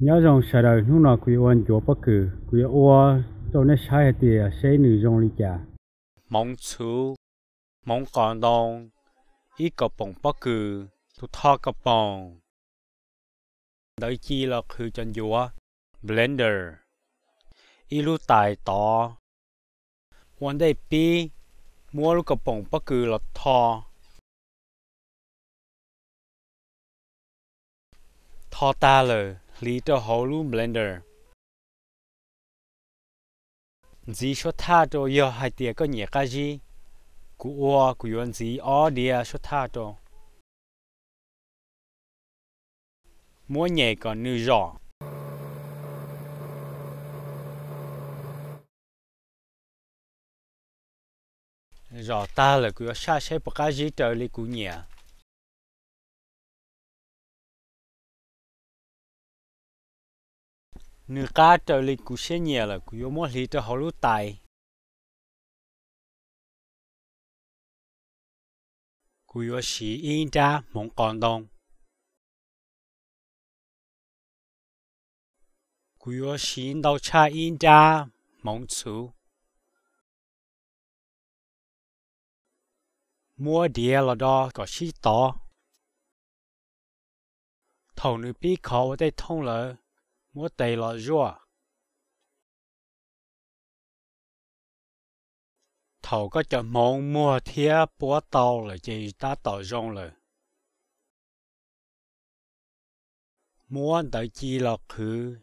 Nyob zoo sawv daws, hnub no kuv yuav ua ncuav pob kws, kuv yuav ua rau nej saib hais tias seb nws zoo li cas. Hmoov txhuv, hmoov qos ntoo, ib kaus poom pob kws, tus tho kaus poom, ntawv ci los qhwv cov ncuav, blender, ib lub tais tod. Ua ntej pib, muab lub kaus poom pob kws los tho. Tho tag lawm hliv rau hauv lub blender. Ntxiv suab thaj rau yog hais tias koj nyiam qab zib. Kuv ua kuv yuav ntxiv ob diav suab thaj rau. Muab nyem kom nws zom. Zom tag lawm kuv yuav saj seb puas qab zib raws li kuv nyiam. Nws qab raws li kuv siab nyiam lawm kuv yuav muab hliv rau hauv lub tais. Kuv yuav siv ib nrab hmoov qos ntoo. Kuv yuav siv ntau tshaj ib nrab hmoov txhuv. Muab diav los do kom sib tov. Thaum nws pib khov ua tej thooj lawm, muab tes los zuaj. Thaum koj cov hmoov muag thiab puab tau lawm ces tab tom zoo lawm. Muab ntawv ci los qhwv.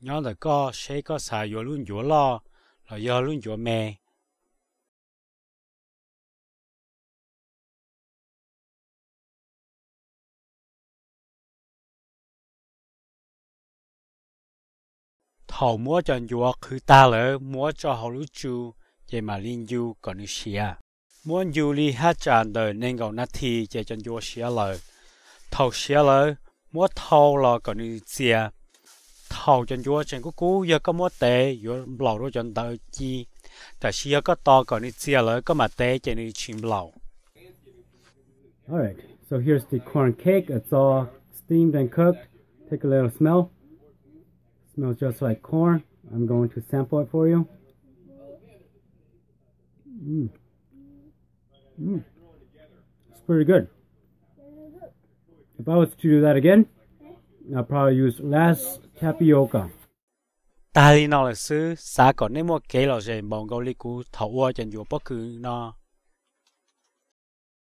Nyob ntawm koj seb koj xav yuav lub ncuav loj los yog lub ncuav me. Thaum muab cov ncuav qhwv tag lawm muab tso hauv lub tsu, ces mam li ncu kom nws siav. Muab ncu li haj tsam ntawm nees nkaum nas this ces cov ncuav siav lawm. Thaum siav lawm, muab thau los kom nws txias. Thaum cov ncuav tseem kub kub yog koj muab tev yuav nplaum rau cov ntawv ci, tab sis yog koj tos kom nws txias lawm koj mam tev ces nws tsis nplaum. All right, so here's the corn cake. It's all steamed and cooked. Take a little smell. Smells just like corn. I'm going to sample it for you. Mm. Mm. It's pretty good. If I was to do that again, I'll probably use less tapioca. Tag li no lawm xwb, xav kom nej muaj kev lom zem npaum nkaus li kuv thaum ua cov ncuav pob kws no.